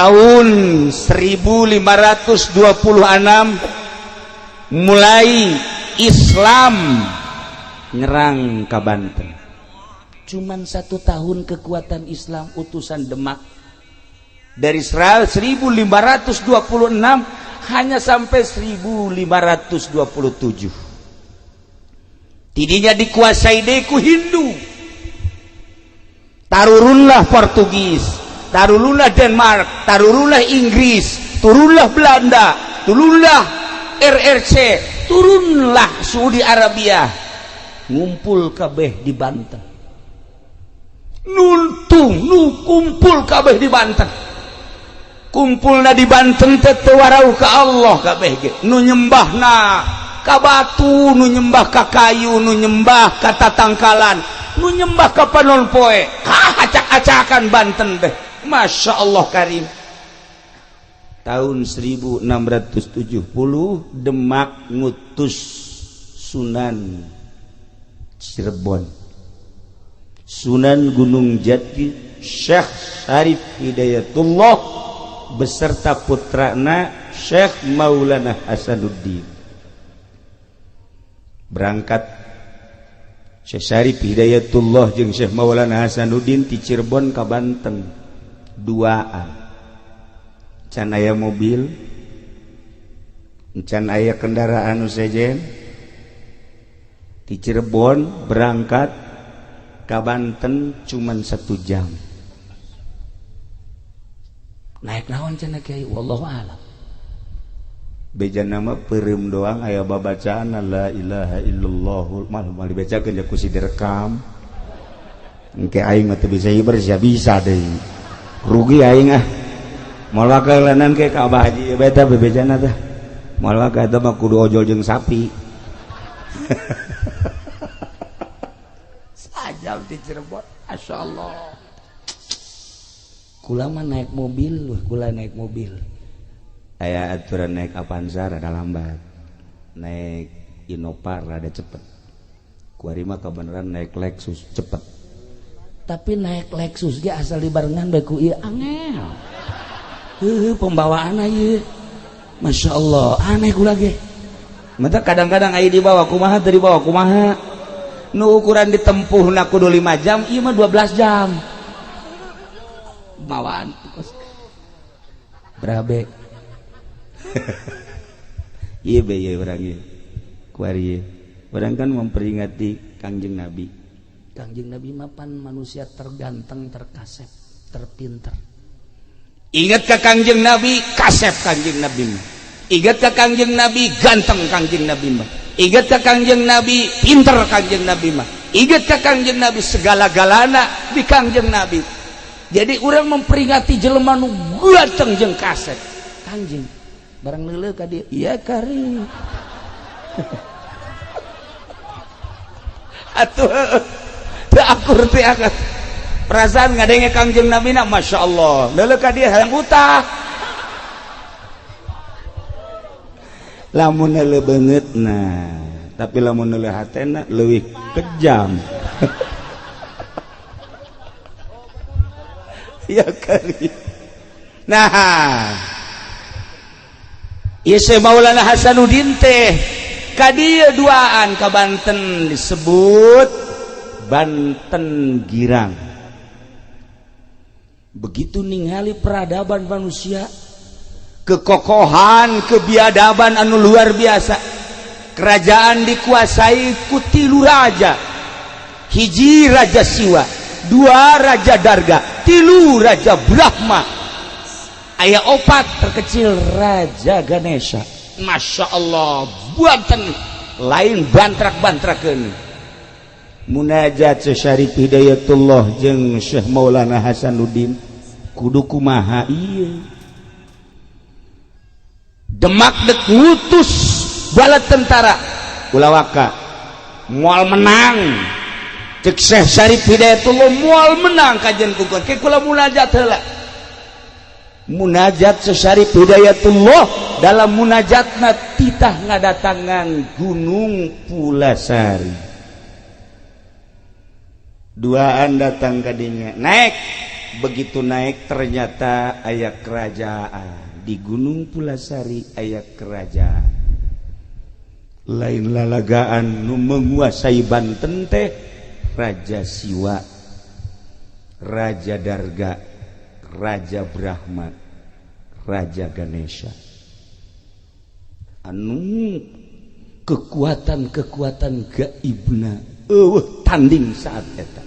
Tahun 1526 mulai Islam nyerang ke Banten. Cuman satu tahun kekuatan Islam utusan Demak dari 1526 hanya sampai 1527. Tidinya dikuasai deui ku Hindu, tarurunlah Portugis, tarurunlah Denmark, tarurunlah Inggris, turunlah Belanda, turunlah RRC, turunlah Saudi Arabia, ngumpul kabeh di Banten. Nuntung nu kumpul kabeh di Banten, kumpulna di Banten teh teu warau ka Allah kabeh ge. Nu nyembahna ka batu, nu nyembah ka kayu, nu nyembah ka tatangkalan, nu nyembah ka panon poe. Acak-acakan Banten deh. Masya Allah Karim. Tahun 1670 Demak ngutus Sunan Cirebon, Sunan Gunung Jati, Syekh Syarif Hidayatullah beserta putrana Syekh Maulana Hasanuddin. Berangkat Syekh Syarif Hidayatullah jeung Syekh Maulana Hasanuddin di Cirebon ka Banten duaan. Can aya mobil, can aya kendaraan sejen. Di Cirebon berangkat ke Banten cuman satu jam. Naik naon cenah, Kiai? Wallahu a'lam. Beja nama peureum doang, aya babacaan la ilaha illallah malah mal dibacakeun ya ku si direkam. Engke aing mah teu bisa hiber sia, bisa deui rugi aing ah. Moal wakalanan ke ka Abah Haji beta bebejana teh. Moal ka eta mah kudu ojol jeung sapi. Sajam di Cirebon, Masya Allah. Kula mah naik mobil, wah, kula naik mobil. Aya aturan, naik Avanza rada lambat, naik Innova rada cepet. Kuari mah kebenaran naik Lexus cepet. Tapi naik Lexus ge asal dibarengan bae ku ieu angel. Heuh, pembawaan ieu. Masya Allah, aneh kula ge. Mata kadang-kadang aya dibawa kumaha, teu dibawa kumaha. Nu ukuran ditempuh na kudu 5 jam, ieu mah 12 jam. Bawaan berabe. Iya be, iya orang ieu. Kuari ieu. Orang kan memperingati Kangjeng Nabi. Kangjeng Nabi mapan manusia terganteng, terkasep, terpinter. Ingat ke Kangjeng Nabi, kasep Kangjeng Nabi mah. Ingat ke Kangjeng Nabi, ganteng Kangjeng Nabi mah. Ingat ke Kangjeng Nabi, pinter Kangjeng Nabi mah. Ingat ke Kangjeng Nabi, segala-galana di Kangjeng Nabi. Jadi orang memperingati jelema nu ganteng jeung kasep. Kangjeng barang leuleuh ka dieu, iya kari. Atuh teu akur teh akan. Perasaan ngadenge Kangjeng Nabi na Masya Allah. Leuleuh ka dieu hayang utah. Lamun leuleuh beungeutna, tapi lamun leuleuh hatena leuwih kejam. Ya kari. Nah, ieu Maulana Hasanuddin teh ka dieu duaan ka Banten, disebut Banten Girang. Begitu ningali peradaban manusia, kekokohan, kebiadaban anu luar biasa. Kerajaan dikuasai ku tilu raja. Hiji Raja Siwa, dua Raja Darga, tilu Raja Brahma, aya opat terkecil Raja Ganesha. Masya Allah, Banten lain bantrak-bantrakeun. Munajat Syekh Syarif Hidayatullah jeung Syekh Maulana Hasanuddin kudu kumaha ieu. Demak dek ngutus bala tentara ulah waka moal menang. Cek Syekh Syarif Hidayatullah moal menang kajian kukun ke kula munajat heula. Munajat Syekh Syarif Hidayatullah, dalam munajatna titah ngadatangan Gunung Pulasari. Duaan datang kadinya, naik Begitu naik ternyata aya kerajaan di Gunung Pulasari, aya kerajaan lain lalagaan nu menguasai Banten teh Raja Siwa, Raja Darga, Raja Brahma, Raja Ganesha, anu kekuatan-kekuatan gaibna eueuh tanding saat eta.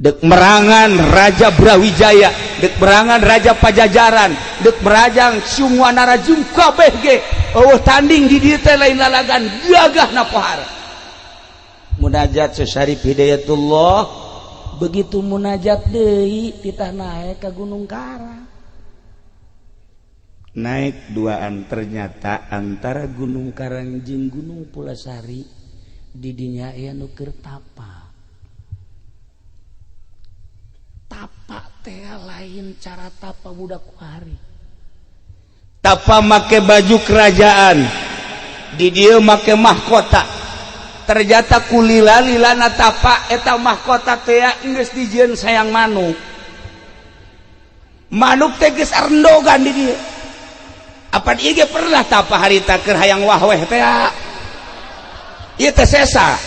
Dek merangan Raja Brawijaya, dek merangan Raja Pajajaran, dek merajang semua narajung kabeh ge eueuh tanding di dieu teh, lain lalagan gagah na pohara. Munajat Syekh Syarif Hidayatullah, begitu munajat deui titah naik ke Gunung Karang. Naik duaan, ternyata antara Gunung Karang jeung Gunung Pulasari didinya aya nu keur tapa. Tapa teh lain cara tapa budak kuari, tapa make baju kerajaan, di dieu make mahkota. Ternyata kulila lilana tapa, eta mahkota teh geus dijieun sayang manuk. Manuk teh geus arendogan di dieu. Apa ieu ge pernah tapa harita keur hayang wahweh teh? Ieu teh sesa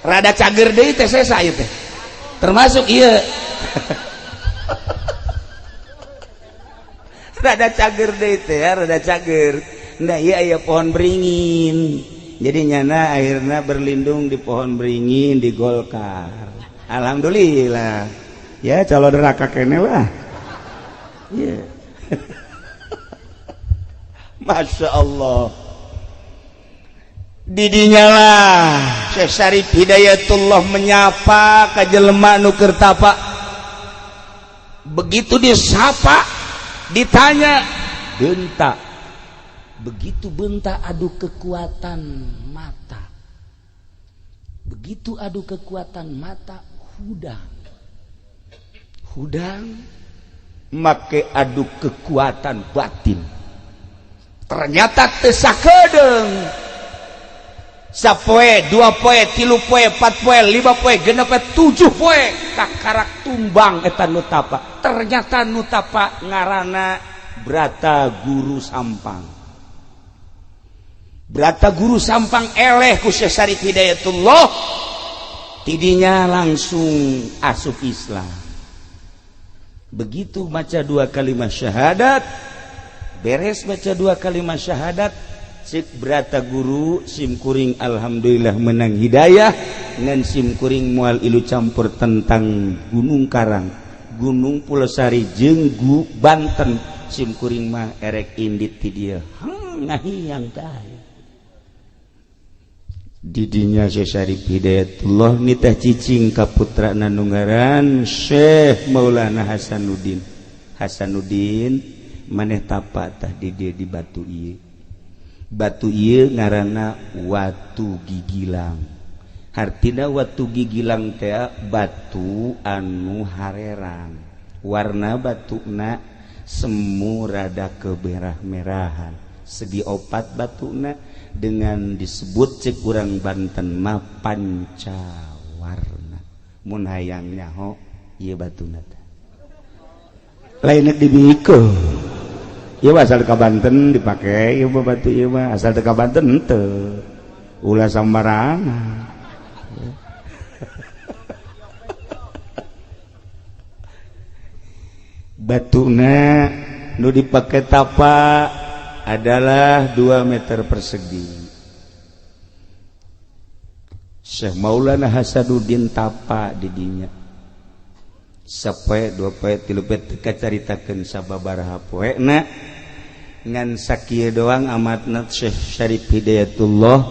rada cager deui teh, sesa ieu teh termasuk ieu rada cager deui teh ya, rada cager. Nah, ieu aya pohon beringin, jadi nyana akhirnya berlindung di pohon beringin di Golkar. Alhamdulillah ya, calon neraka kene lah yeah. Masya Allah, didinya lah Syekh Syarif Hidayatullah menyapa ka jelema nu keur tapa. Begitu disapa, ditanya, bentak. Begitu bentak, adu kekuatan mata. Begitu adu kekuatan mata, hudang hudang make adu kekuatan batin, ternyata teu sakedeung. Sapoe, 2 poe, 3 poe, 4 poe, 5 poe, 6 poe, 7 poe, kakarak tumbang eta nu tapa. Ternyata nu tapa ngarana Brata Guru Sampang. Brata Guru Sampang eleh ku Syekh Syarif Hidayatullah, tidinya langsung asup Islam. Begitu baca dua kalimat syahadat, beres baca dua kalimat syahadat, cik Brata Guru, "Sim kuring alhamdulillah menang hidayah, ngan sim kuring mual ilu campur tentang Gunung Karang, Gunung Pulosari jeung Banten. Sim kuring mah erek indit ti dieu." Ngahiyang tah. Didinya Syekh Syarif Hidayatullah nitah cicing ka putrana nu ngaran Syekh Maulana Hasanuddin. "Hasanuddin, maneh tapa tah di dieu di batu ieu. Batu ieu ngaranna Watu Gigilang." Hartina Watu Gigilang teh batu anu harerang, warna batuna semu rada kemerah-merahan, segi opat batuna, dengan disebut cek urang Banten mah pancawarna. Mun hayang nyaho ieu batuna teh lain dibikeun. Ieu asal ka Banten dipake ieu mah, batu ieu mah asal ka Banten henteu, ulah sambarangan. Batuna nu dipake tapa adalah 2 meter persegi. Syekh Maulana Hasanuddin tapa didinya sapoe, 2 poe, 3 poe, teu kacaritakeun sababaraha poena, ngan sakieu doang amatna. Syekh Syarif Hidayatullah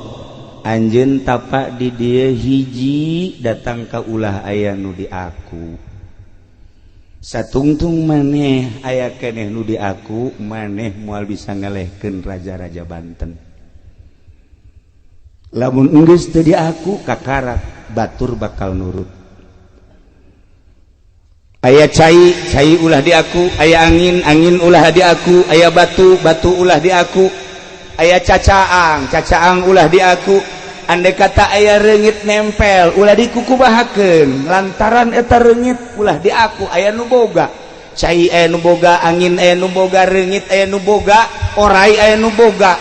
anjeun tapa di dieu, hiji datang ka ulah aya nu di aku. Satungtung maneh aya keneh nu di aku, maneh moal bisa ngalehkeun raja-raja Banten. Lamun enggeus teu di aku, kakarak batur bakal nurut. Aya cai, cai ulah di aku. Aya angin, angin ulah di aku. Aya batu, batu ulah di aku. Aya cacaang, cacaang ulah di aku. Andai kata aya reungit nempel, ulah dikukumahakeun, lantaran eta reungit ulah diaku aya nu boga cai, aya nu boga angin, aya nu boga reungit, aya nu boga orai, aya nu boga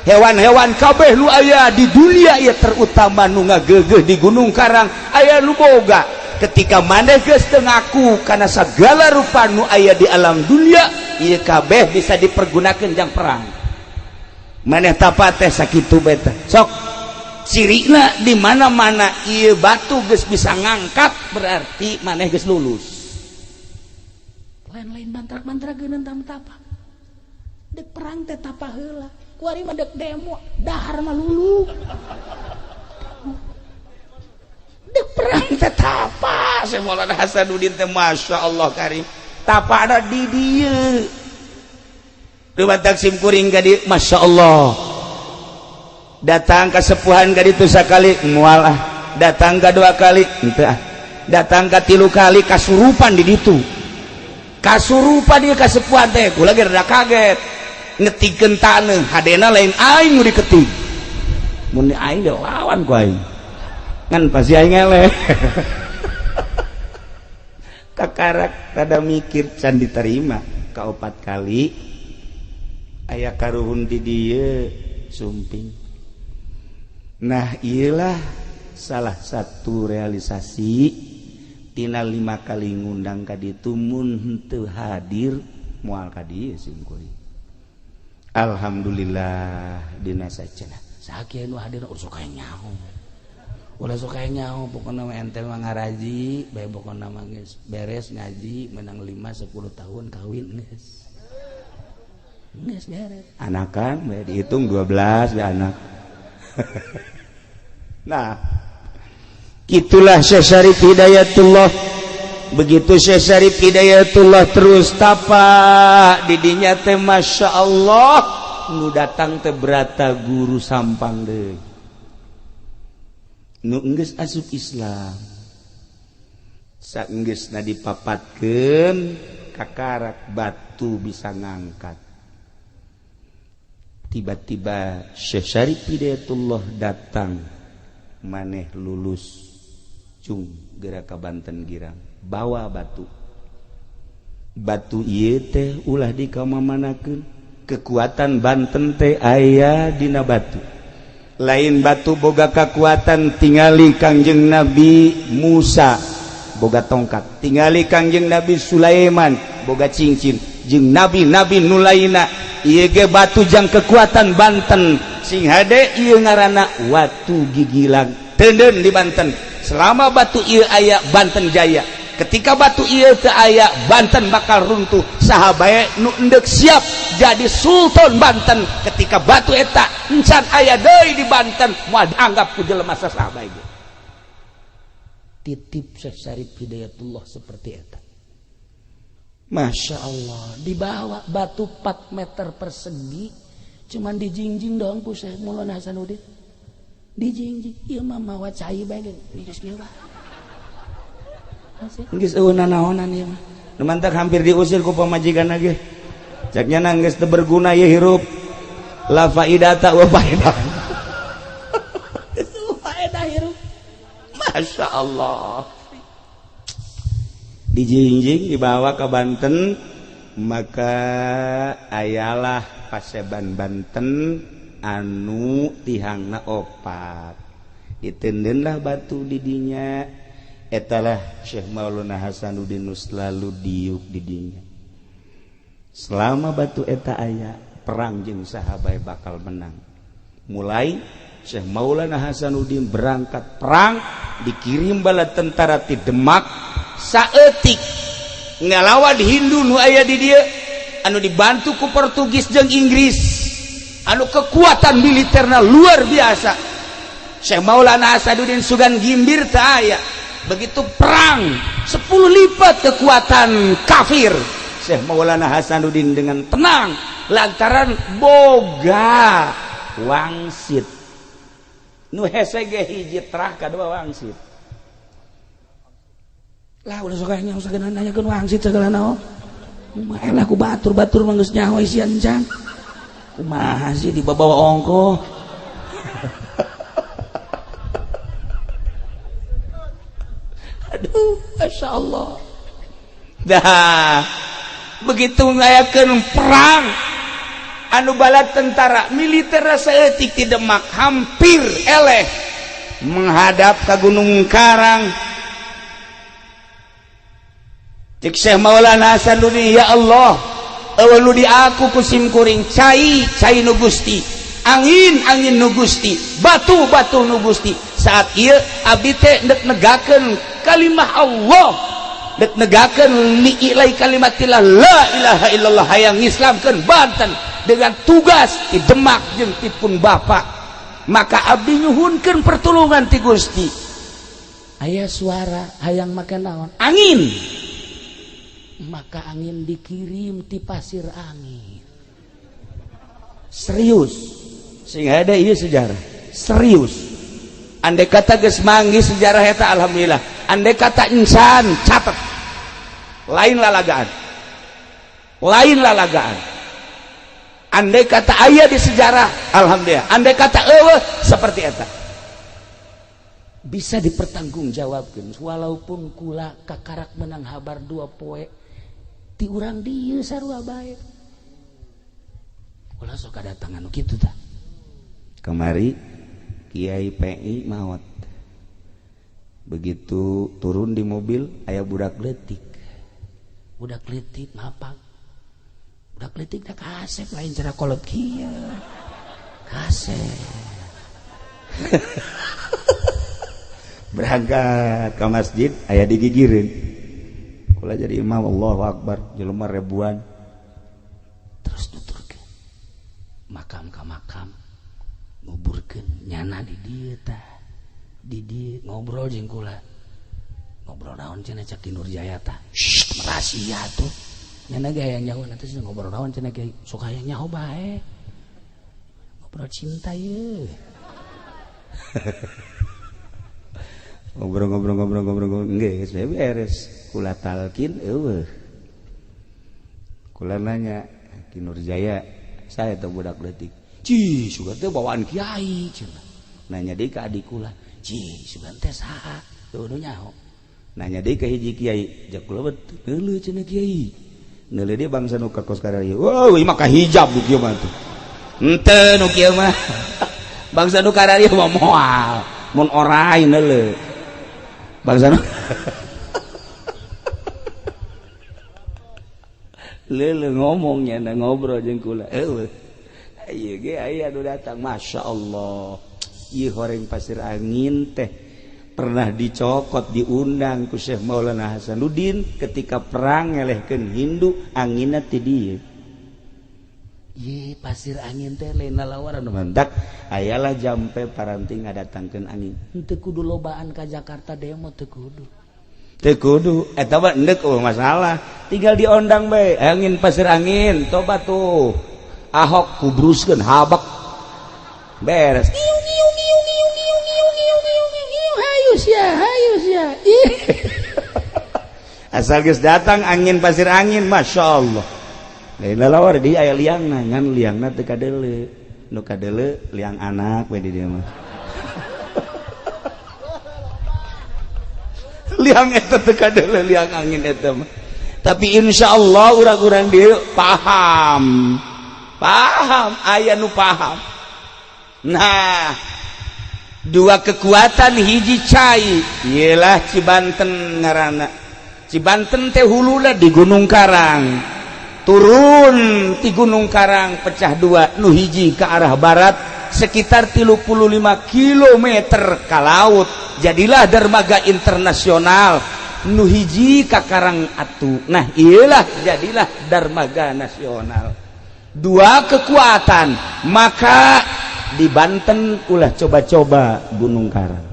hewan-hewan kabeh nu aya di dunia ya, terutama nu ngagegeh di Gunung Karang aya nu boga. Ketika maneh geus teu ngaku kana segala rupa nu aya di alam dunia, ieu kabeh bisa dipergunakan jang perang. Maneh tapa teh sakitu beta. Sok cirina di mana-mana ieu batu geus bisa ngangkat, berarti maneh geus lulus. Lain-lain mantra-mantra geuneun tapa. Dek perang teh tapa heula. Kuari mah dek demo, dahar mah lulu. Dek perang teh tapa. Syekh Maulana Hasanuddin teh Masya Allah karim. Tapa ada di dieu. Dumatak sim kuring ka dieu, Masya Allah. Datang kasepuhan ka ditu sakali, moal ah. Datang ka dua kali, henteu ah. Datang ka tilu kali, kasurupan di ditu. Kasurupan dia kasepuhan teh, kula ge rada kaget. Ngetikeun taneuh, hadena lain aing nu diketik. Mun aing lawan ku aing. Ngan pasti aing eleh. Kakarak rada mikir can diterima ka opat kali aya karuhun di dieu sumping. Nah, iyalah salah satu realisasi tina 5 kali ngundang ka ditu, mun henteu hadir moal ka dieu sim kuring. Alhamdulillah dina sacenah. Sakieu nu hadir ulah sok aya nyaho. Ulah sok aya nyaho, pokona mah ente mah ngaraji bae, pokona mah geus beres ngaji menang 5 10 tahun kawin geus. Geus beres. Anakan bae dihitung 12 ya anak. Nah, itulah Syekh Syarif Hidayatullah. Begitu Syekh Syarif Hidayatullah terus tapa didinya teh, Masya Allah, nu datang teh berata guru Sampang deui nu enggeus asup Islam. Saenggeusna dipapatkeun, kakarak batu bisa ngangkat. Tiba-tiba Syekh Syarif Hidayatullah datang, maneh lulus, cung geura ka Banten Girang, bawa batu. Batu ieu teh ulah dikamamanakeun, kekuatan Banten teh aya dina batu. Lain batu boga kekuatan, tingali Kangjeng Nabi Musa boga tongkat, tingali Kangjeng Nabi Sulaiman boga cincin, jeung nabi-nabi nu lainna. Ieu ge batu jang kekuatan Banten. Sing hade, ieu ngaranna watu gigilang, tenden di Banten. Selama batu ieu aya, Banten jaya. Ketika batu ieu teu aya, Banten bakal runtuh. Saha bae nu endek siap jadi sultan Banten, ketika batu eta encan aya deui di Banten, moal dianggap ku jelema saha bae. Titip Syekh Syarif Hidayatullah seperti eta. Masya Allah, dibawa batu 4 meter persegi, cuman dijingjing doang ku Syekh Maulana Hasanuddin. Dijingjing, ieu mah mawa cai bae geus kieu bae. Geus eueuh nanaonan ieu mah. Nu mantak hampir diusir ku pamajikan ge. Cek nya geus teu berguna ieu hirup. La faidata wa faedah. Faedah hirup. Masya Allah. Dijingjing dibawa ke Banten, maka ayalah paseban Banten anu tihangna opat. Ditendenlah batu didinya. Etalah Syekh Maulana Hasanuddin nu selalu diuk didinya. Selama batu eta aya, perang jeung saha bae bakal menang. Mulai Syekh Maulana Hasanuddin berangkat perang, dikirim bala tentara ti Demak saeutik ngalawan Hindu nu aya di dieu anu dibantu ku Portugis jeung Inggris, anu kekuatan militerna luar biasa. Syekh Maulana Hasanuddin sugan gimbir teu aya. Begitu perang 10 lipat kekuatan kafir, Syekh Maulana Hasanuddin dengan tenang lantaran boga wangsit nu hese ge hiji terah kadua wangsit lah. Ulah sok nyaho sagala, nanyakeun wangsit segala naon. Kumaha lah ku batur-batur mah geus nyaho isian can. Kumaha sih dibawa ongko. Aduh, Masya Allah. Dah begitu ngayakeun perang anu bala tentara militer saeutik di Demak hampir eleh menghadap ke Gunung Karang. Cek Syekh Maulana Hasanuddin, ya Allah, eueuh nu di aku ku sim kuring cai cai nu Gusti, angin angin nu Gusti, batu batu nu Gusti. Saat ieu abdi teh ndek negakeun kalimah Allah, dek negakeun li'ilai kalimatillah la ilaha illallah, hayang ngislamkeun Banten dengan tugas di Demak jeung ti pun bapak, maka abdi nyuhunkeun pertolongan ti Gusti. Aya suara hayang make naon? Angin. Maka angin dikirim ti pasir angin. Serius, sehingga ada ieu sejarah serius. Andai kata geus manggih sejarah eta alhamdulillah, andai kata insan catat lain lalagaan, lain lalagaan. Andai kata aya di sejarah alhamdulillah, andai kata eueuh seperti eta bisa dipertanggungjawabkan. Walaupun kula kakarak menang habar 2 poe ti urang dieu sarua bae, kula sok kadatangan nu kitu tah. Kamari Kiai PI maot, begitu turun di mobil aya budak leutik, budak leutik mapak, budak leutik teh kasep lain cara kolot kieu kasep. Berangkat ke masjid aya digigireun, kula jadi imam, Allahu Akbar, jelema ribuan. Terus nuturkeun makam ka makam, nguburkeun nyana di dieu tah, di dieu ngobrol jeung kula, ngobrol naon cenah cak Ki Nurjaya tah, rahasia tuh nyana ge hayang nyaho nanti ngobrol naon cenah kiai, sok hayang nyaho bae, ngobrol cinta ye. Ngobrol-ngobrol-ngobrol-ngobrol geus beres, kula talkin eueuh. Kula nanya Ki Nurjaya, saya teh budak leutik. Ci, sugan teh bawaan kiai cenah. Nanya deui ka adik kula, ci, sugan teh saha? Teu nu nyaho. Nanya deui ka hiji kiai, jak kula betul neuleuh cenah kiai. Neuleuh deui bangsa nu ka kos kararieu. Wah, ieu mah ka hijab nu kieu mah tuh. Henteu nu kieu mah. Bangsa nu kararieu mah moal, mun orai neuleuh. Bangsa nu leuleuh ngomongnya na ngobrol jeung kula. Eueuh. Ieu ge aya nu datang, Masya Allah. Ieu horeng pasir angin teh pernah dicokot, diundang ku Syekh Maulana Hasanuddin ketika perang ngelehkeun Hindu, anginna ti dieu. Ye pasir angin teh lain lalawaran nu mantak ayalah jampe paranti ngadatangkeun angin. Henteu kudu lobaan ka Jakarta demo teu kudu. Teu kudu eta mah endek eueuh masalah, tinggal diondang bae angin pasir angin toba tuh. Ahok kubruskeun habak beres. Ngiu ngiu ngiu ngiu ngiu ngiu ngiu ngiu ngiu hayu sia hayu sia. Asal geus datang angin pasir angin, Masya Allah. Lain lalawar di aya liangna, ngan liangna teu kadeuleu. Nu kadeuleu liang anak we di dieu mah. Liang eta teu kadeuleu, liang angin eta mah. Tapi insya Allah urang-urang dieu paham. Paham, aya nu paham. Nah, dua kekuatan hiji cai, iyalah Cibanten ngaranna. Cibanten teh huluna di Gunung Karang. Turun ti Gunung Karang pecah dua, nu hiji ke arah barat sekitar 35 km ke laut. Jadilah dermaga internasional. Nu hiji ka Karang Atu. Nah, iyalah jadilah dermaga nasional. Dua kekuatan, maka di Banten ulah coba-coba Gunung Karang.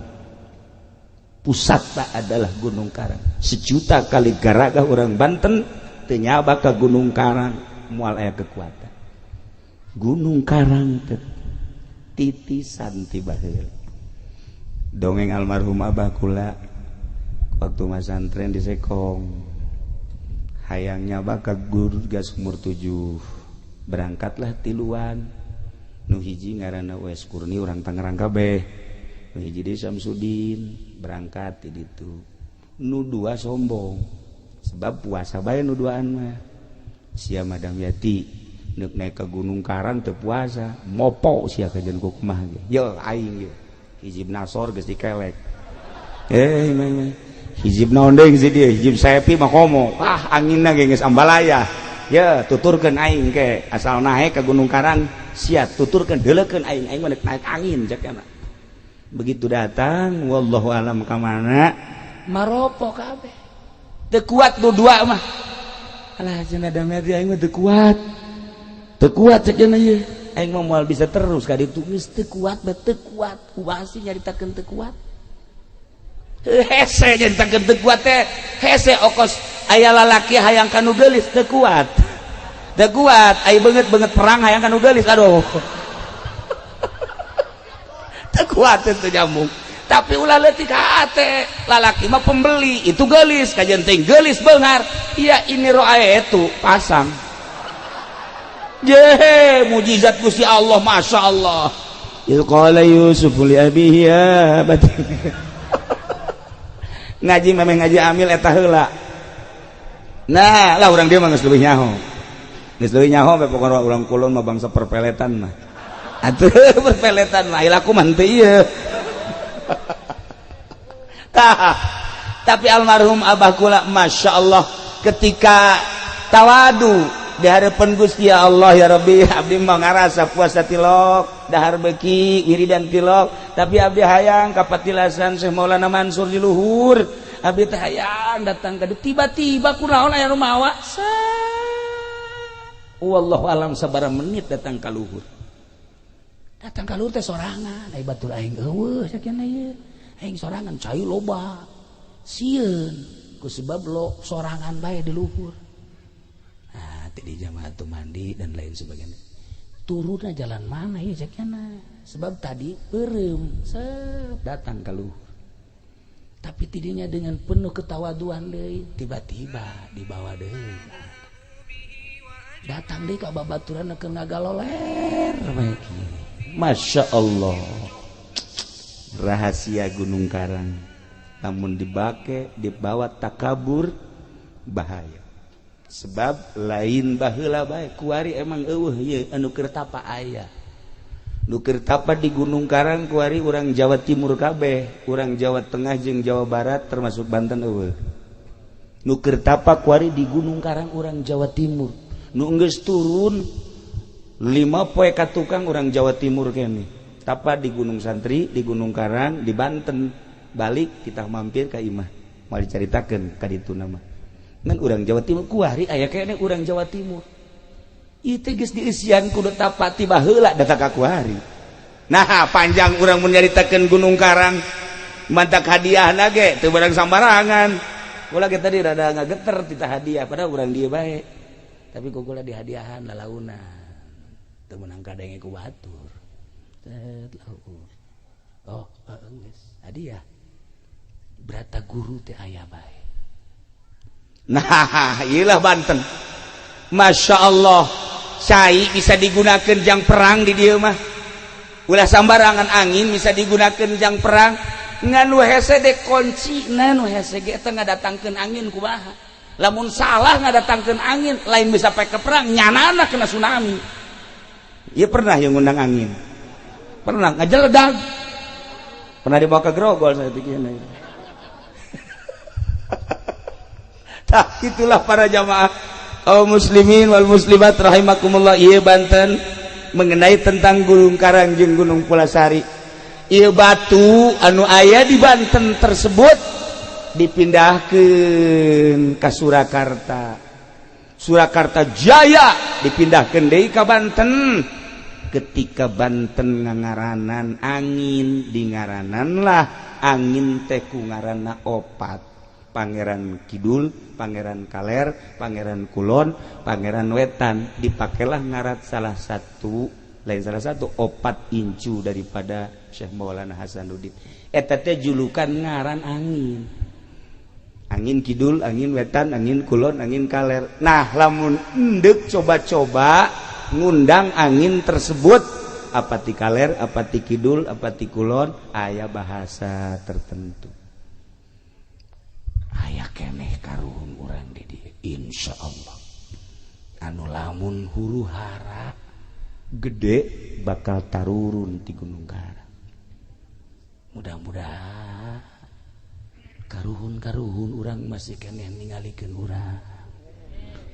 Pusatna adalah Gunung Karang. Sejuta kali garaga orang Banten teu nyaba ka Gunung Karang, moal aya kekuatan. Gunung Karang teh titisan ti baheula. Dongeng almarhum abah kula waktu masantren di Sekong, hayang nyaba ka Guru Sumur 7. Berangkatlah tiluan. Nu hiji ngaranna Wes Kurni urang Tangerang kabeh, nu hiji deui Samsudin, berangkat ti ditu. Nu dua sombong sebab puasa bae nu duaan mah. Sia Madam Yati neuk naik ke Gunung Karang teu puasa, mopo sia kajen ku kumaha ge. Ye aing ye. Hizib Nasor geus dikelek. Eh mah hizib naon deui geus dieu, hizib Sepi mah komo. Ah anginna ge geus ambalaya. Ye tuturkeun aing ke asal naik ke Gunung Karang sia tuturkeun deuleukeun aing, aing mah naik angin cek kana. Begitu datang wallahu alam ka mana maropo kabeh. Teu kuat nu dua mah. Alah cenah Damyati aing mah teu kuat. Teu kuat cek cenah ieu. Aing mah moal bisa terus ka ditu geus teu kuat bae teu kuat. Kumaha sih nyaritakeun teu kuat? Hese nyaritakeun teu kuat teh. Hese okos aya lalaki hayang ka nu geulis teu kuat. Teu kuat, aya beungeut-beungeut perang hayang ka nu geulis aduh. Teu kuat teu nyambung. Tapi ulah leutik hate, lalaki mah pembeli, itu geulis kajen teuing geulis beunghar. Iya ini roa itu pasang. Jehe mujizat Gusti Allah, Masya Allah. Idz qala Yusuf li abihi ya abati. Ngaji memang ngaji amil eta heula. Nah, lah urang dia mah geus leuwih nyaho. Geus leuwih nyaho bae pokona urang kulon mah bangsa perpeletan mah. Atuh perpeletan mah laku mah teu ieu. Tah, tapi almarhum abah kula Masya Allah ketika tawadu di hadapan Gusti ya Allah ya Rabbi, abdi mah ngarasa puasa tilok dahar beki wiridan tilok, tapi abdi hayang kapatilasan Syekh Maulana Mansur di luhur, abdi teh hayang datang ka tiba-tiba kunaon aya nu mawa. Wallahu alam sabaraha menit datang ka luhur. Datang ka luhur teh sorangan, ai batur aing eueuh sakieu ieu. Aing sorangan cai loba. Sieun ku sebab lo sorangan bae di luhur. Nah, tadi jamaah tuh mandi dan lain sebagainya. Turunnya jalan mana ya cekna? Sebab tadi beureum set datang ke luhur. Tapi tidinya dengan penuh ketawaduan deui, tiba-tiba dibawa deui. Datang deui ka babaturan keur ngagaloler bae kieu. Masya Allah. Rahasia Gunung Karang. Namun dibake dibawa takabur bahaya. Sebab lain baheula bae kuari emang eueuh ieu anu keur tapa aya. Nu keur tapa di Gunung Karang kuari urang Jawa Timur kabeh, urang Jawa Tengah jeung Jawa Barat termasuk Banten eueuh. Nu keur tapa kuari di Gunung Karang urang Jawa Timur. Nu geus turun 5 poe ka tukang urang Jawa Timur kene. Tapa di Gunung Santri, di Gunung Karang, di Banten. Balik kita mampir ka imah. Moal dicaritakeun ka ditu nama. Ngan urang Jawa Timur kuari aya kene urang Jawa Timur. Ieu teh geus dieusian kudu tapa ti baheula datang ka kuari. Nah, panjang urang mun nyaritakeun Gunung Karang. Mantak hadiahna ge teu barang sambarangan. Kula ge tadi rada ngageter tita hadiah padahal urang dieu bae. Tapi ku kula dihadiahan lalaunan. Teu meunang kadenge ku batur. Set laur. Oh, geus hadiah. Brata guru teh aya bae. Nah, iyalah Banten. Masya Allah, cai bisa digunakan jang perang di dieu mah. Ulah sambarangan angin bisa digunakan jang perang. Ngan nu hese de kunci, nu hese ge teh ngadatangkeun angin kumaha. Lamun salah ngadatangkeun angin, lain bisa pake perang, nyanana kena tsunami. Ieu pernah yang ngundang angin. Pernah ngajeledag. Pernah dibawa ke Grogol saya pikirnya. Tah itulah para jamaah kaum muslimin wal muslimat rahimakumullah. Ieu Banten mengenai tentang Gunung Karang jeung Gunung Pulasari. Ieu batu anu aya di Banten tersebut dipindahkeun ka Surakarta. Surakarta Jaya dipindahkeun deui ka Banten. Ketika Banten ngangaranan angin, dingarananlah angin teh ku ngaranna opat. Pangeran Kidul, Pangeran Kaler, Pangeran Kulon, Pangeran Wetan. Dipakailah ngarat salah satu, lain salah satu opat incu daripada Syekh Maulana Hasanuddin. Eta teh julukan ngaran angin. Angin Kidul, angin Wetan, angin Kulon, angin Kaler. Nah, lamun endek coba-coba ngundang angin tersebut, apa ti kaler, apa ti kidul, apa ti kulon, aya bahasa tertentu. Keneh karuhun urang di dieu, insyaallah anu lamun huru hara gede bakal tarurun di Gunung Karang. Mudah-mudahan karuhun-karuhun urang masih keneh ningalikeun urang.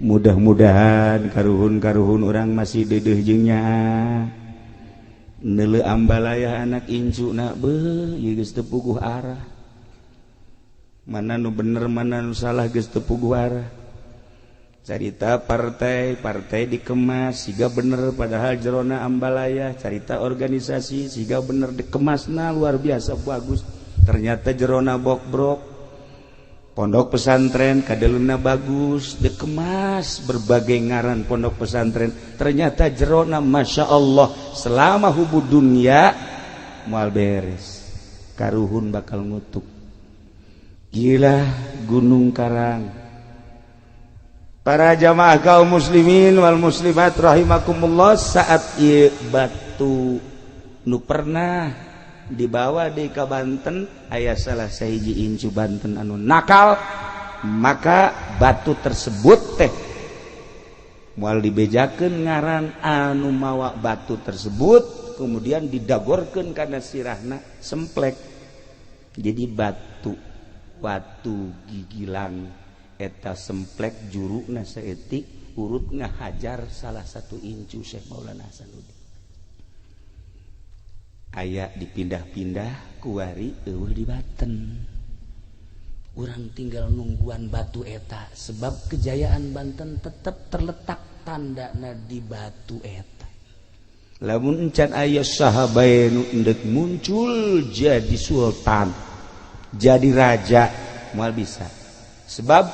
Mudah-mudahan karuhun-karuhun urang masih deudeuh jeung nyaah neuleu ambalaya anak incu na beuh ieu geus teu puguh arah, mana nu bener mana nu salah geus teu puguh arah. Carita partai partai dikemas siga bener padahal jerona ambalaya. Carita organisasi siga bener dikemasna luar biasa bagus, ternyata jerona bokbrok. Pondok pesantren kadeluna bagus dikemas berbagai ngaran pondok pesantren, ternyata jerona Masya Allah. Selama hubu dunia moal beres, karuhun bakal ngutuk. Gila Gunung Karang. Para jamaah kaum muslimin wal muslimat rahimakumullah, saat ieu batu nu pernah dibawa di ka Banten, aya salah sahiji incu Banten anu nakal, maka batu tersebut teh moal dibejakeun ngaran anu mawa batu tersebut, kemudian didagorkeun kana sirahna semplek jadi batu watu gigilang eta semplek juruna saeutik urut ngahajar salah satu incu Syekh Maulana Hasanuddin. Aya dipindah-pindah kuari eueuh di Banten. Urang tinggal nungguan batu eta sebab kejayaan Banten tetap terletak tandana di batu eta. Lamun encan aya saha bae nu endek muncul jadi sultan, jadi raja, moal bisa. Sebab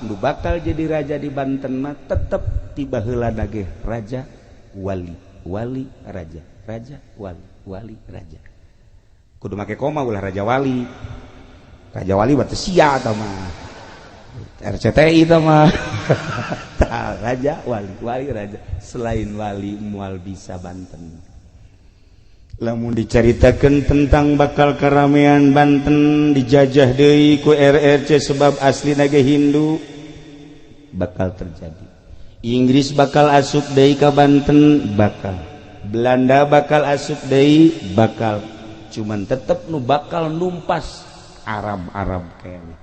nu bakal jadi raja di Banten mah tetep tiba heula ge raja wali, wali raja, raja wali, wali raja. Kudu make koma ulah raja wali. Raja wali berarti sia atau mah RCTI itu mah. Tah, raja wali, wali raja. Selain wali moal bisa Banten. Lamun dicaritakeun tentang bakal keramaian Banten dijajah deui ku RRC sebab aslina ge Hindu, bakal terjadi. Inggris bakal asup deui ka Banten, bakal. Belanda bakal asup deui, bakal. Cuman tetep nu bakal numpas Arab-Arab kayaknya.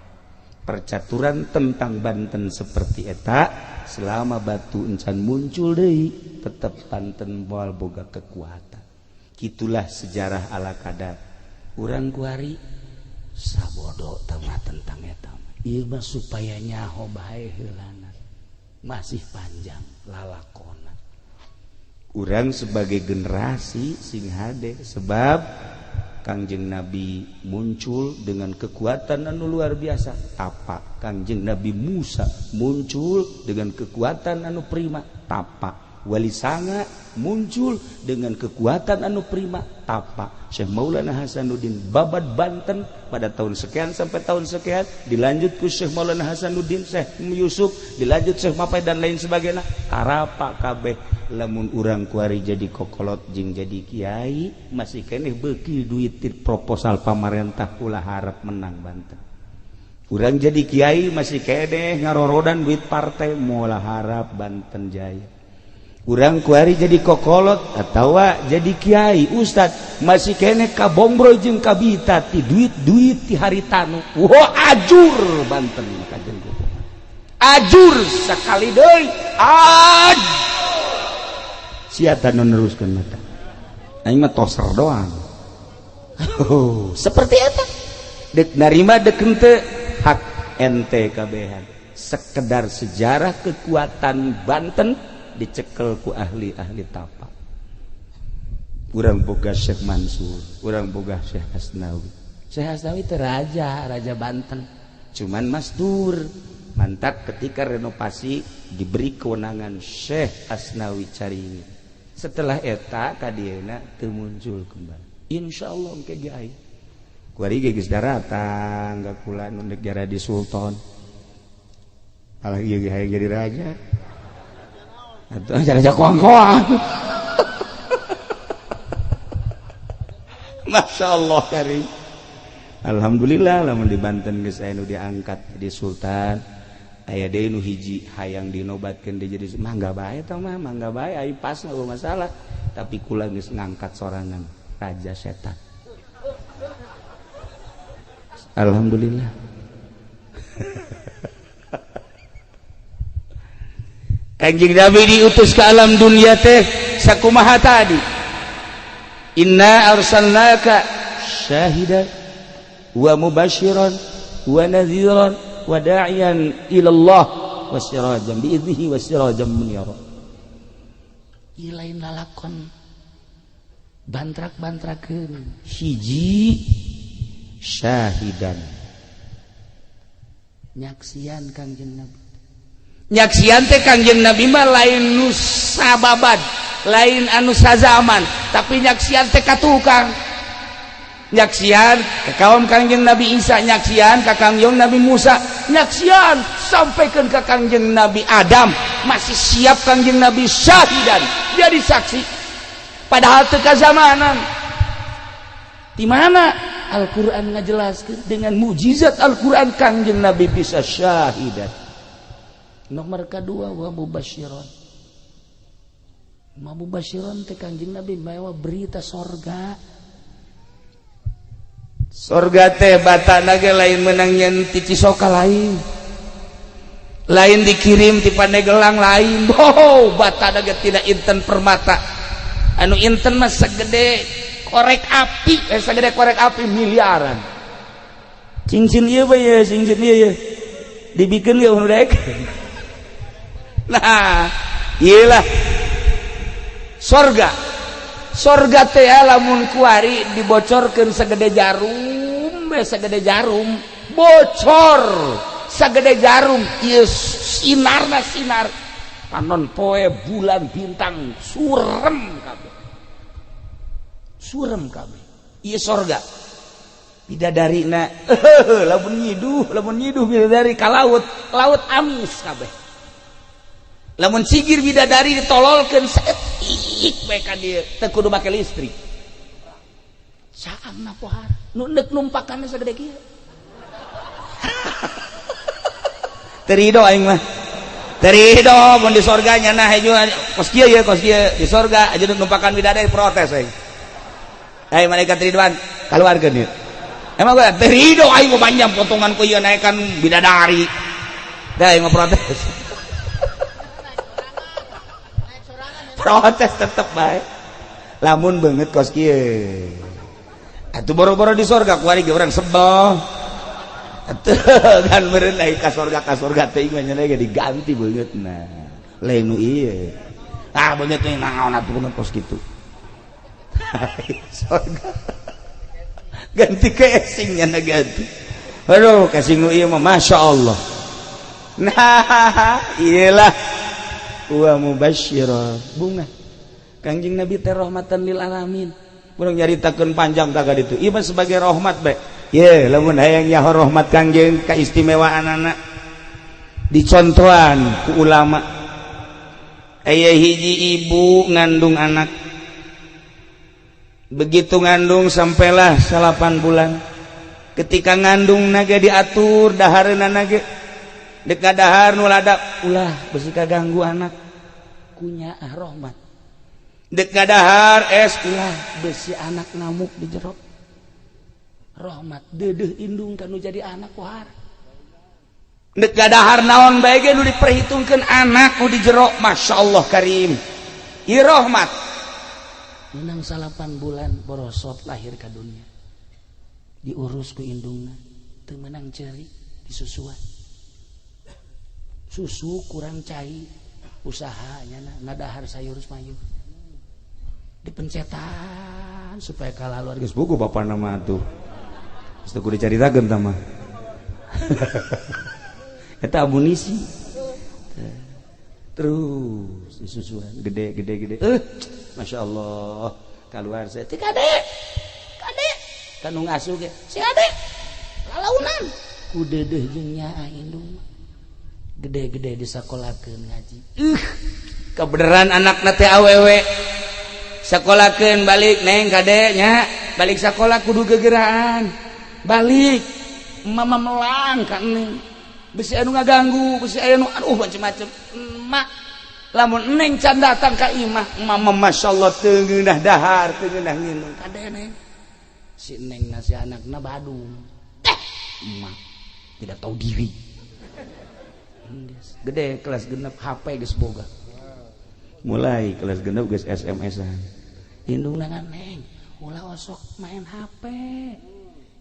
Percaturan tentang Banten seperti eta selama batu encan muncul deui tetep Banten moal boga kekuatan. Gitulah sejarah ala kadar. Urang kuari sabodo tama tentang eta. Ieu mah supaya nyaho bae heulana. Masih panjang lalakona. Urang sebagai generasi sing hade sebab Kangjeng Nabi muncul dengan kekuatan anu luar biasa tapa. Kangjeng Nabi Musa muncul dengan kekuatan anu prima tapa. Wali Sanga muncul dengan kekuatan anu prima tapa. Syekh Maulana Hasanuddin babad Banten pada tahun sekian sampai tahun sekian, dilanjut ku Syekh Maulana Hasanuddin, Syekh Yusuf, dilanjut Syekh Mapai dan lain sebagainya. Tarapa kabeh. Lamun urang kuari jadi kokolot jeung jadi kiai masih keneh beuki duit proposal pamarentah, ulah harap menang Banten. Urang jadi kiai masih keneh ngarorodan duit partai, moal harap Banten jaya. Urang kuari jadi kokolot atau jadi kiai ustad masih keneh kabombro jeung kabita ti duit-duit ti haritanu. Wah, ajur Banten kajen ajur sekali deui. Aj sia nu neruskeun mata aing mah toser doang. Oh, seperti eta dek narima dek henteu hak ente kabehan. Sekedar sejarah kekuatan Banten dicekel ku ahli-ahli tapa. Urang boga Syekh Mansur, urang boga Syekh Hasnawi. Syekh Hasnawi itu raja, raja Banten. Cuman masdur mantap ketika renovasi diberi kewenangan Syekh Asnawi Caringin. Setelah eta kadieuna teu muncul kembali. Insyaallah engke ge aya. Kuari ge geus daratang ka kula nu dek jadi sultan. Alah ieu ge hayang jadi raja. Atau raja koang-koang. Masya Allah karim. Alhamdulillah lamun di Banten geus aya nu diangkat jadi sultan, aya deui nu hiji hayang dinobatkeun deui jadi mangga bae tah mah, mangga bae ai pas nggak masalah. Tapi kula geus ngangkat sorangan raja setan. Alhamdulillah. Kanjeng Nabi diutus ke alam dunia teh sakumaha tadi. Inna arsalnaka syahidan wa mubasyiran wa nadhiran wa da'iyan ila Allah wa sirajan bi idnihi wa sirajan munira. Ieu lain lalakon bantrak-bantrakeun. Hiji syahidan, nyaksian Kangjeng Nabi. Nyaksian teh Kangjeng Nabi mah lain nu sababad, lain anu sazaman, tapi nyaksian teh ka tukang. Nyaksian ka kaum Kangjeng Nabi Isa, nyaksian ka Kangjeng Nabi Musa, nyaksian sampaikan ka Kangjeng Nabi Adam, masih siap Kangjeng Nabi syahidan jadi saksi. Padahal teu kazamanan. Di mana Al-Qur'an ngajelaskeun dengan mukjizat Al-Qur'an Kangjeng Nabi bisa syahidan. Nomor kedua wa mubasyiron. Mubasyiron teh Kangjeng Nabi mawa berita sorga. Sorga teh batana ge lain menang nyen ti Cisoka lain. Lain dikirim ti Pandeglang lain. Oh, batana ge tidak inten permata. Anu inten mah segede korek api, segede korek api miliaran. Cincin ieu bae, cincin ieu ye. Dibikeun ge nu daek. Nah, iyalah sorga. Sorga teh lamun kuari dibocorkeun segede jarum, segede jarum, bocor segede jarum, ieu sinarna sinar. Panon poe bulan bintang surem kabeh. Surem kabeh. Ieu sorga. Bidadarina lamun nyiduh bidadari ka laut, laut amis kabeh. Lamun sigir bidadari ditololkeun saeutik bae ka dieu, teu kudu make listrik. Saangna pohara nu neuk numpakanna sagede kieu. Teu rido aing mah. Teu rido mun di sorga nya nah hejo kos kieu ye, kos kieu di sorga aja numpakan bidadari protes aing. Hei malaikat Ridwan, kaluarkeun ieu. Emang gua teu rido aing mah panjang potongan ku ieu naekan bidadari. Dah aing mah protes. Protes tetep bae. Lamun beungeut kos kieu. Atuh boro-boro di sorga kuari ge urang sebel. Atuh kan meureun ai ka sorga teh mah nya ge diganti beungeutna. Lain nu ieu. Ah beungeut teh naon atuh beungeut kos kitu. Sorga. Ganti casing nya ganti. Aduh casing nu ieu mah masyaallah. Nah, iyalah wa mubasyira bunga Kangjeng Nabi teh rahmatan lil alamin. Urang nyaritakeun panjang ka ditu. Ieu mah sebagai rahmat bae. Ye, lamun hayang nyaho rahmat Kangjeng kaistimewaanana dicontohan ku ulama. Aya hiji ibu ngandung anak. Begitu ngandung sampailah 8 bulan. Ketika ngandung naga diatur dahareuna ge dek dahar nu ladap ulah besi kaganggu anak kunyaah rahmat. Dek dahar es ulah besi anak ngamuk di jero rahmat. Deudeuh indung kanu jadi anak pohara. Dek dahar naon bae ge nu diperhitungkeun anak nu di jero, masyaallah karim. Ieu rahmat. Menang 8 bulan borosot lahir ka dunia. Diurus ku indungna, teu meunang ceuri disusuan. Susu kurang cai, usahanya ngadahar sayur mayur. Dipencetan supaya kalah luar geus buku bapa nama atuh. Geus teu kudu dicaritakeun tah mah. Eta amunisi. Terus disusuan gede gede gede. Masyaallah keluar saya teh kade. Kade kanu ngasuh ge si ade. Lalaunan ku deudeuh jeung nyaah indung. Gede-gede disakolakeun ngaji. Kebeneran anakna teh awewe. Sakolakeun balik neng kade nya, balik sakola kudu gegeraan. Balik, mama melang ka Neng, bisi anu ngaganggu, bisi aya nu aduh macem-macem. Emak lamun Neng can datang ka imah, mama masyaallah teu ngeunah dahar, teu ngeunah nginum. Kade, Neng. Si Neng na, si anakna Badung eh, emak tidak tahu diri. Gede kelas 6, HP geus boga. Mulai kelas 6 geus SMS-an. Indungna, "Neng, ulah osok main HP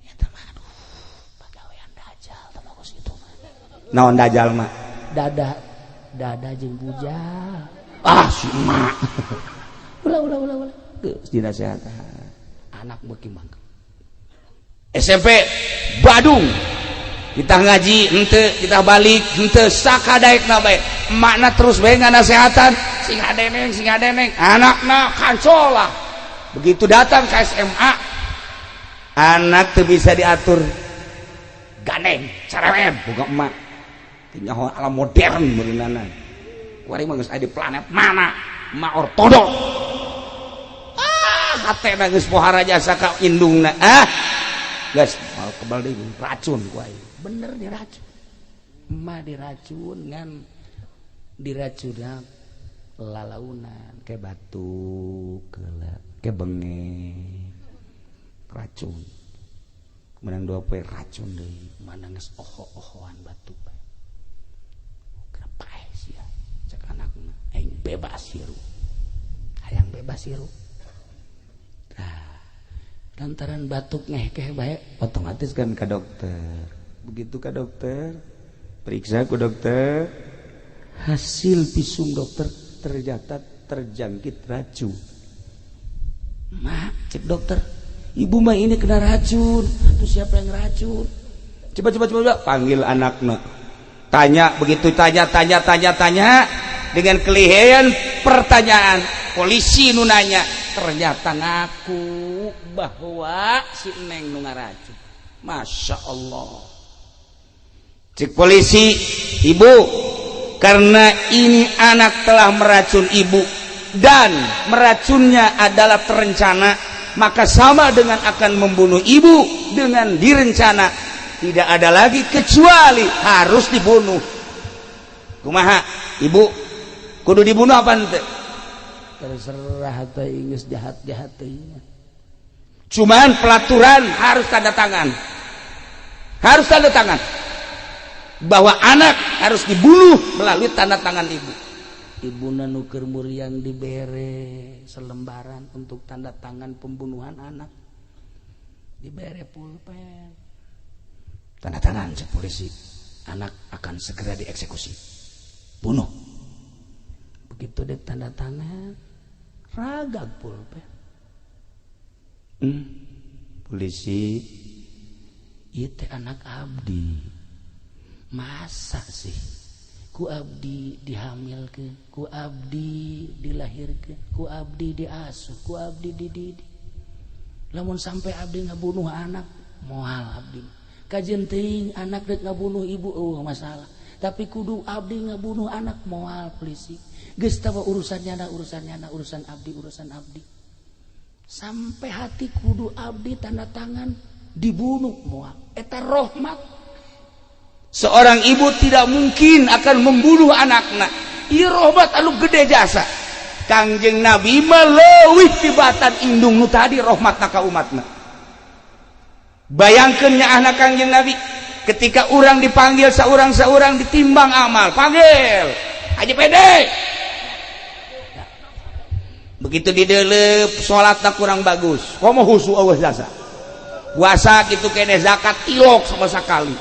eta mah, aduh, pagawean dajal tah bagus itu mah." Naon dajal mah? Dada, dada jeung bujal. Ah, si emak, ulah, ulah, ulah, ulah. Geus dinasehatan. Anak beuki mangke. SMP Badung, kita ngaji henteu, kita balik henteu, sakadaekna bae emakna terus bae nganasehatan, "Sing hade, Neng, sing hade, Neng." Anakna kancola. Begitu datang ke SMA, anak tuh bisa diatur, gandeng, cerewet, boga emak teu nyaho alam modern meureunana. Kuari mah geus aya di planet mana, emak ortodok. Ah, hatena geus pohara jasa ka indungna. Ah, geus mal kebal deui, racun ku aing. Bener diracun, emak diracun, ngan diracunna lalaunan. Ke batuk heula, ke bengek, racun. Menang 2 poe racun deui. Mana geus oho-ohoan batuk bae. Kenapa sih ya? Cek anakna, aing bebas hirup, hayang bebas hirup. Nah, lantaran batuk ngehkeh bae. Otomatis kan ke dokter. Begitu ke dokter, periksa ke dokter, hasil visum dokter ternyata terjangkit racun. "Mak," cek dokter, "ibu mah ini kena racun." Itu siapa yang racun? Coba, coba, coba, coba. Panggil anaknya, tanya. Begitu tanya, tanya, tanya, tanya, dengan kelihayan pertanyaan polisi nu nanya, ternyata ngaku bahwa si Neng nu ngaracun. Masya Allah. Cek polisi, "Ibu, karena ini anak telah meracun ibu dan meracunnya adalah terencana, maka sama dengan akan membunuh ibu dengan direncana. Tidak ada lagi kecuali harus dibunuh. Kumaha, ibu, kudu dibunuh apa ente?" Terserah teh, geus jahat-jahat teh. Cuman pelaturan harus tanda tangan, harus tanda tangan bahwa anak harus dibunuh melalui tanda tangan ibu. Ibuna nu keur muriang dibere selembaran untuk tanda tangan pembunuhan anak, dibere pulpen, "Tanda tangan," cek polisi, "anak akan segera dieksekusi, bunuh." Begitu dek tanda tangan, ragag pulpen. Polisi. "Itu anak abdi, masa sih ku abdi dihamilkeun, ku abdi dilahirkeun, ku abdi diasuh, ku abdi dididik, lamun sampai abdi ngabunuh anak, moal abdi. Kajeun teuing anak rek ngabunuh ibu, oh masalah, tapi kudu abdi ngabunuh anak, moal." Polisi, "Geus tawa, urusannya na, urusannya na, urusan abdi, urusan abdi. Sampai hati kudu abdi tanda tangan dibunuh, moal." Eta rahmat. Seorang ibu tidak mungkin akan membunuh anaknya. Ieu rahmat anu gede jasa. Kangjeng Nabi mah leuwih tibatan indung nu tadi rahmatna ka umatna. Bayangkeun nyaahna Kangjeng Nabi ketika orang dipanggil seorang-seorang, ditimbang amal, panggil Haji Pede. Begitu didelep, salatna kurang bagus, komo husu, Allah jasa, puasa gitu kene, zakat tilok sama sekali.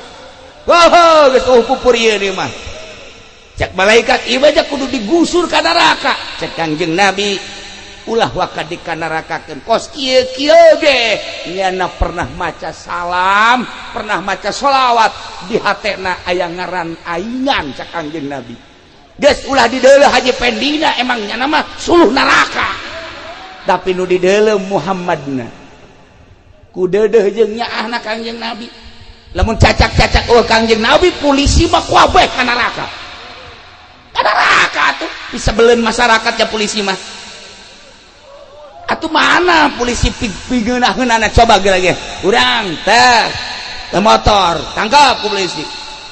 Wah, geus oh pupur ieu mah. Cek malaikat, "Ieu aja kudu digusur ka neraka." Cek Kangjeng Nabi, "Ulah waka dikanarakakeun, kos kieu kieu ge nyana pernah maca salam, pernah maca sholawat, di hatena aya ngaran aingan." Cek Kangjeng Nabi, "Geus, ulah dideuleu Haji Pendina, emang nyana mah suluh neraka, tapi nu dideuleu Muhammadna." Ku deudeuh jeung nyaahna Kangjeng Nabi. Lamun cacak-cacak oh Kangjeng Nabi, polisi mah kuabeh ka neraka, ka neraka tuh bisa belen masyarakat ya polisi mah. Atuh mana polisi pigeunah-geunahna, coba lagi urang teh. Motor tangkap ku polisi.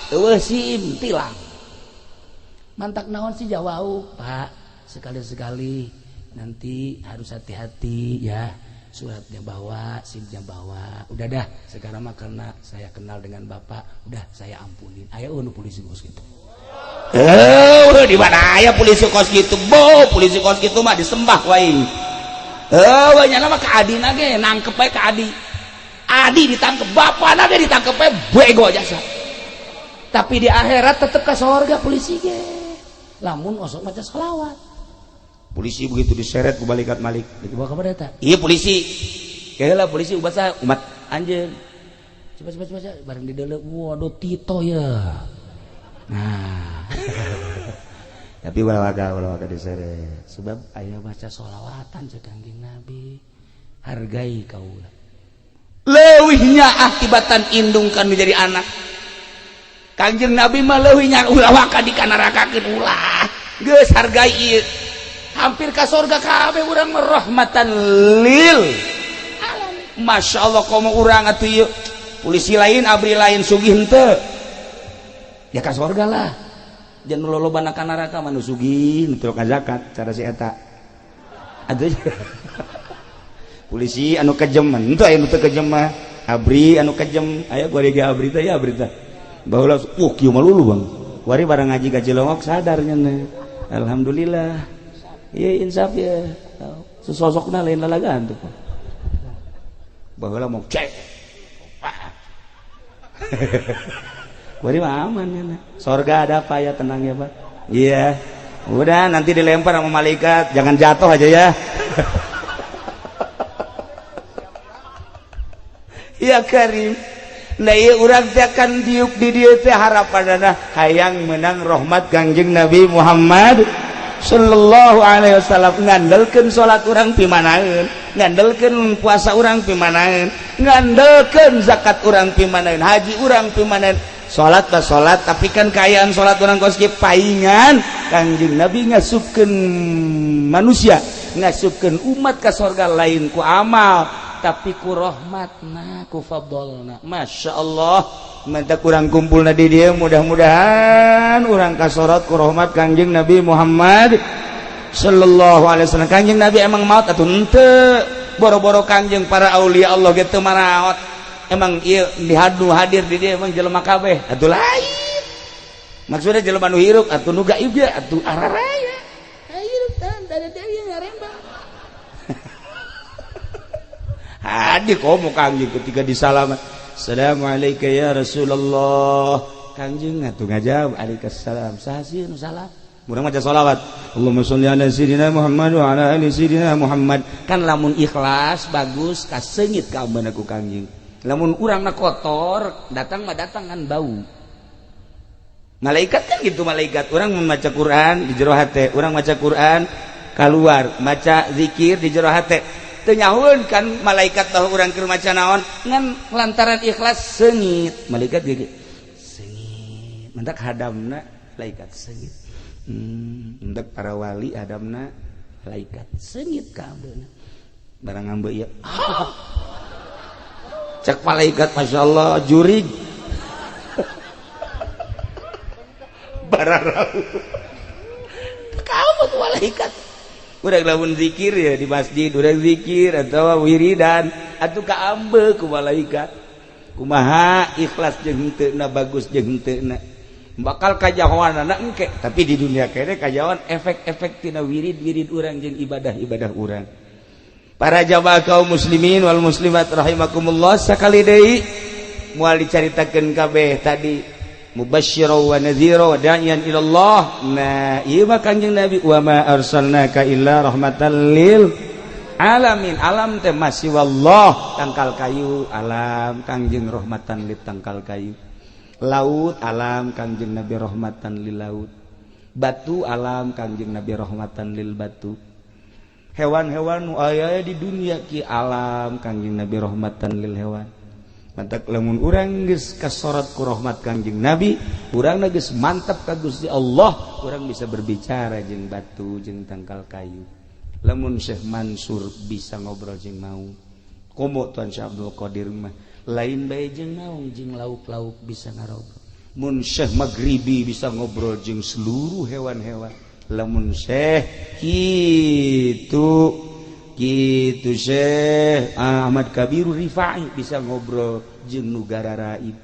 Eueuh SIM tilang. Mantak naon sih jawau, Pak? Sekali-sekali nanti harus hati-hati ya. Suratnya bawa, SIM-nya bawa. Udah dah, sekarang mah karena saya kenal dengan Bapak, udah saya ampunin. Ayo nu polisi kos gitu. Eh, di mana aya polisi kos gitu? Bo, polisi kos gitu mah disembah wae. Eh, nya mah ka adina ge nangkep bae ka adi. Adi ditangkep, bapana ge ditangkep bae bego jasa. Tapi di akhirat tetep ke sorga polisi ge. Lamun osok maca sholawat. Polisi begitu diseret ku malaikat Malik. Dibawa ke mana eta? Iya polisi. Keheula polisi ubat saha? Umat anjeun. Coba coba coba bareng di deuleu, waduh Tito ya. Nah. Tapi ulah waka diseret. Sebab aya baca sholawatan cek Kangjeng Nabi. Hargai kaula. Leuwihnya akibatan indung kan menjadi anak. Kangjeng Nabi mah leuwihnya ulah waka dikanarakakeun ulah. Geus hargai ieu. Hampir ka sorga kabeh urang mah rahmatan lil alamin. Masya Allah komo urang atuh ieu. Polisi lain abri lain sugih henteu. Ya ka sorga lah. Jangan lolobana ka neraka mah nu sugih nu teu zakat cara si eta. Atuh polisi anu kejem henteu aya nu teu kejem mah. Abri anu kejem aya kuari ge abri teh ya abri teh. Baheula kieu mah lulu Bang. Kuari barang ngaji ka Cilongok sadar nya. Alhamdulillah. Iya insaf ya. Sesosokna lain lalagaan tuh. Baheula mau cek. Kuari mah aman ya. Sorga ada apa ya, tenang ya Pak. Iya. Udah nanti dilempar sama malaikat, jangan jatuh aja ya. Ya Karim. Nah ieu urang teh akan diuk di dieu teh harapanana hayang menang rahmat Kangjeng Nabi Muhammad sallallahu alaihi wasallam. Ngandelkeun salat urang pimanaeun, ngandelkeun puasa urang pimanaeun, ngandelkeun zakat urang pimanaeun, haji urang pimanaeun. Salat bah salat, tapi kan kaayaan salat urang kos kieu paingan Kangjeng Nabi ngasupkeun manusia, ngasupkeun umat ka sorga lain ku amal tapi ku rahmatna, ku fadlna. Masya Allah, mantap kurang kumpulna di dieu, mudah-mudahan urang kasorot ku rahmat Kangjeng Nabi Muhammad sallallahu alaihi wasallam. Kangjeng Nabi emang maut atuh henteu, boro-boro Kangjeng para aulia Allah ge teu maraot. Emang ieu dihadu hadir di dieu emang jelema kabeh atuh lain. Maksudnya jelema nu hirup atuh nu gaib ge atuh araraya. Hirup tan dari deui ngarembang. Hadir komo Kangjeng ketika disalaman. Assalamualaikum ya Rasulullah. Kangjeng atuh ngajawab alaikumsalam. Saha sieun salam? Urang maca sholawat. Allahumma sholli ala sayyidina Muhammad wa ala ali sayyidina Muhammad. Kan lamun ikhlas bagus kaseungit ka ambeuna ku Kangjeng. Lamun urangna kotor, datang mah datang kan bau. Malaikat kan gitu malaikat. Urang membaca Quran di jero hate, urang maca Quran keluar, maca zikir di jero hate. Teu nyahueun kan malaikat bahwa urang keur maca naon, ngan lantaran ikhlas seungit. Malaikat ge seungit. Mentak hadamna malaikat seungit. Mentak para wali hadamna malaikat seungit ka ambeuna. Barang ambe ieu. Cek malaikat Masya Allah jurig. Bararau. Kamu tuh malaikat. Udah lamun zikir ya di masjid, udah zikir atau wiridan atau kaambe ku malaikat. Kumaha ikhlas jeung henteu na bagus jeung henteu na. Bakal kajahoanana engke, tapi di dunia kene kajahoan efek-efek tina wirid-wirid urang jeung ibadah-ibadah urang. Para jamaah kaum muslimin wal muslimat rahimakumullah, sakali deui moal dicaritakeun kabeh tadi mubasysyira wa nadhira wa da'iyan ila Allah. Nah, ieu mah Kangjeng Nabi wa ma arsalnaka illa rahmatan lil alamin. Alam teh masih wallah, tangkal kayu alam Kangjeng rahmatan lil tangkal kayu. Laut alam Kangjeng Nabi rahmatan lil laut. Batu alam Kangjeng Nabi rahmatan lil batu. Hewan-hewan nu aya di dunia ki alam Kangjeng Nabi rahmatan lil hewan. Mantak lamun urang geus kasorot ku rahmat Kangjeng Nabi, urang geus mantap ka Gusti Allah, urang bisa berbicara jeung batu jeung tangkal kayu. Lamun Syekh Mansur bisa ngobrol jeung mau, Komo Tuan Syekh Abdul Qadir mah lain bae jeung naung jeung lauk-lauk bisa ngarobrol. Mun Syekh Maghribi bisa ngobrol jeung seluruh hewan-hewan. Lamun Syekh kitu kitu Syekh Ahmad Kabiru Rifai bisa ngobrol jeung nu gararaib.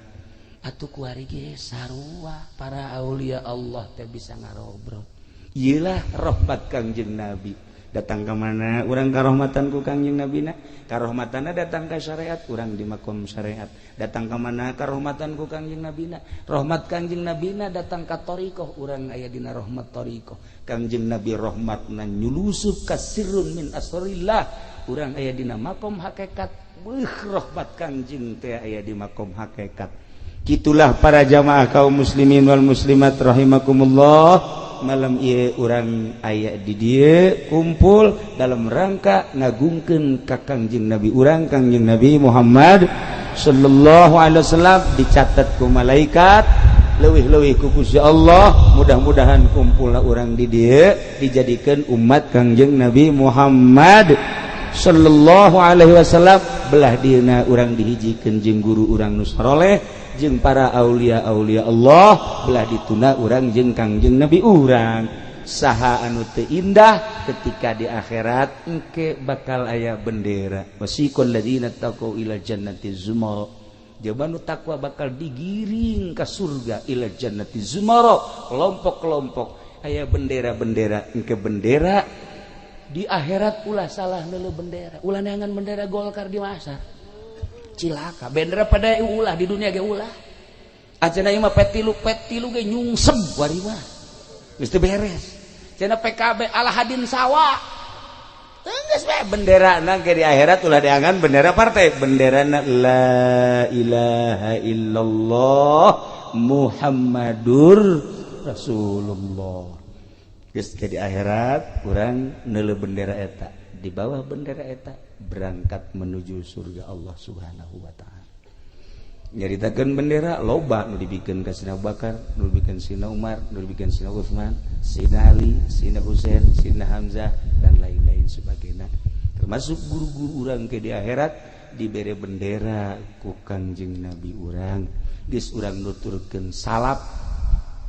Atuh kuari ge sarua para aulia Allah teh bisa ngarobrol. Iyalah rahmat Kangjeng Nabi. Datang ke mana urang karohmatan ku Kangjeng Nabi na, karohmatanna datang ka syariat, urang di makom syariat. Datang ke mana karohmatan ku Kangjeng Nabi na, rahmat Kangjeng Nabi na datang ka thariqah, urang aya dina rahmat thariqah. Kangjeng Nabi rahmatna nyulusup ka sirrun min asrillah, urang aya dina makom hakikat. Beuh rahmat Kangjeng teh aya di makom hakikat. Gitulah para jamaah kaum muslimin wal muslimat rahimakumullah. Malam ieu urang aya di dieu kumpul dalam rangka ngagungkeun ka Kangjeng Nabi urang Kangjeng Nabi Muhammad sallallahu alaihi wasallam, dicatat ku malaikat leuwih-leuwih ku Gusti Allah. Mudah-mudahan kumpulna urang di dieu dijadikeun umat Kangjeng Nabi Muhammad sallallahu alaihi wasallam. Belah dieuna urang dihijikeun jeung guru urang nu saroleh jeung para aulia-aulia Allah, belah dituna urang jeung Kangjeng Nabi urang. Saha anu teu indah ketika di akhirat engke bakal aya bendera wasiqal ladzina taqau ila jannati zumar. Jaban nu takwa bakal digiring ka surga ila jannati zumar, kelompok-kelompok aya bendera-bendera. Engke bendera di akhirat ulah salah neuleuh bendera, ulah neangan bendera Golkar di masar cilaka. Bendera pada ulah di dunia ge ulah acana ieu mah P3 P3 ge nyungsep wari mah geus teu beres. Cenah PKB ala hadin sawa geus bae benderana ge di akhirat ulah diangan bendera partai, benderana la ilaha illallah Muhammadur Rasulullah. Geus ke di akhirat urang neuleuh bendera eta, di bawah bendera eta berangkat menuju surga Allah Subhanahu wa ta'ala. Nyaritakeun bendera loba nu dibikeun ka Sina Abu Bakar, nu dibikeun Sina Umar, nu dibikeun Sina Utsman, Sina Ali, Sina Husain, Sina Hamzah dan lain-lain sebagainya. Termasuk guru-guru urang ke di akhirat dibere bendera ku Kangjeng Nabi urang. Geus urang nuturkeun salaf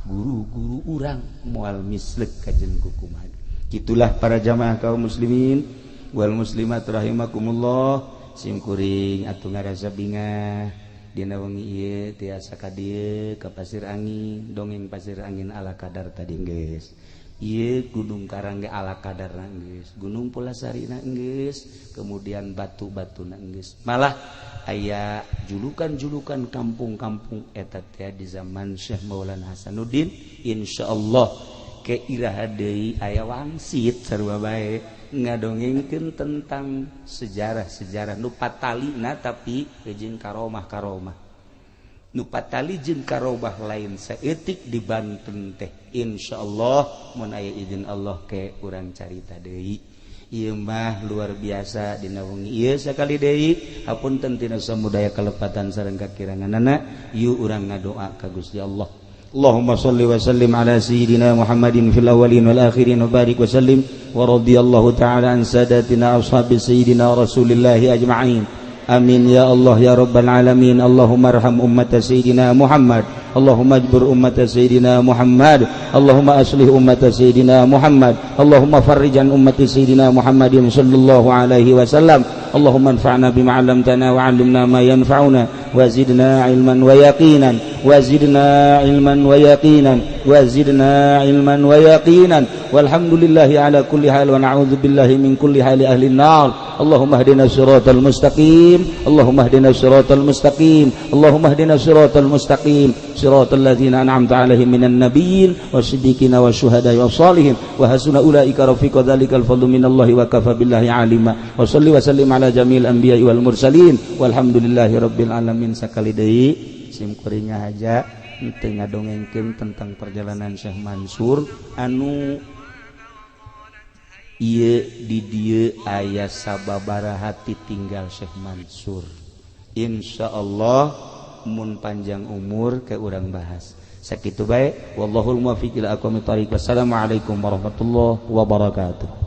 guru-guru urang moal mislek kajen kukumaha. Gitulah para jamaah kaum muslimin wal muslimat rahimakumullah. Sim kuring atuh ngarasa bingah dina wengi ieu tiasa ka dieu ka Pasir Angin, dongeng Pasir Angin ala kadar tadi geus. Ieu Gunung Karang ge ala kadarna geus, Gunung Pulasarina geus, kemudian batu-batuna geus. Malah aya julukan-julukan kampung-kampung eta teh di zaman Syekh Maulana Hasanuddin. Insyaallah ke iraha deui aya wangsit sarua bae ngadongengkeun tentang sejarah-sejarah nu patalina tapi jeung karomah-karomah nu patali jeung karomah lain saeutik di Banten teh. Insyaallah mun aya izin Allah ke urang carita deui. Ieu mah luar biasa dina wengi ieu sakali deui. Hapunten tina samudaya kalepatan sareng kakiranganana. Yuk urang ngadoa ka Gusti Allah. Allahumma salli wa sallim ala sayyidina Muhammadin fil awwalin wal akhirin wa barik wa sallim wa radiyallahu ta'ala an sadatina ashabi sayyidina Rasulillahi ajma'in. Amin ya Allah ya rabbal alamin. Allahumma arham ummata sayyidina Muhammad. Allahumma ajbur ummata sayyidina Muhammad. Allahumma aslih ummata sayyidina Muhammad. Allahumma farrijan ummati sayyidina Muhammadin sallallahu alaihi wasallam. Allahumma anfa'na bima 'allamtana wa 'allimna ma yanfa'una wa zidna 'ilman wa yaqinan wa zidna 'ilman wa yaqinan wa zidna 'ilman wa yaqinan. Walhamdulillahi ala kulli hal wa na'udzu billahi min kulli hali ahli an-nar. Allahumma hdina siratal mustaqim. Allahumma hdina siratal mustaqim. Allahumma hdina siratal mustaqim. Siratal ladzina an'amta 'alaihim minan nabiyyin wasiddiqina wasyuhada'i wassalihin wa hasuna ulaika rafiqa. Dzalikal fadlu minallahi wa kafa billahi 'alima. Wa salli wa sallim ala jamil anbiya'i wal mursalin walhamdulillahi rabbil alamin. Sakali deui sim kuring aja teu ngadongengkeun tentang perjalanan Syekh Mansur anu ieu di dieu aya sababaraha tinggal Syekh Mansur. Insyaallah mun panjang umur ke urang bahas. Sakitu bae, wallahul muwaffiq ila aqwamit thariq. Wassalamualaikum warahmatullahi wabarakatuh.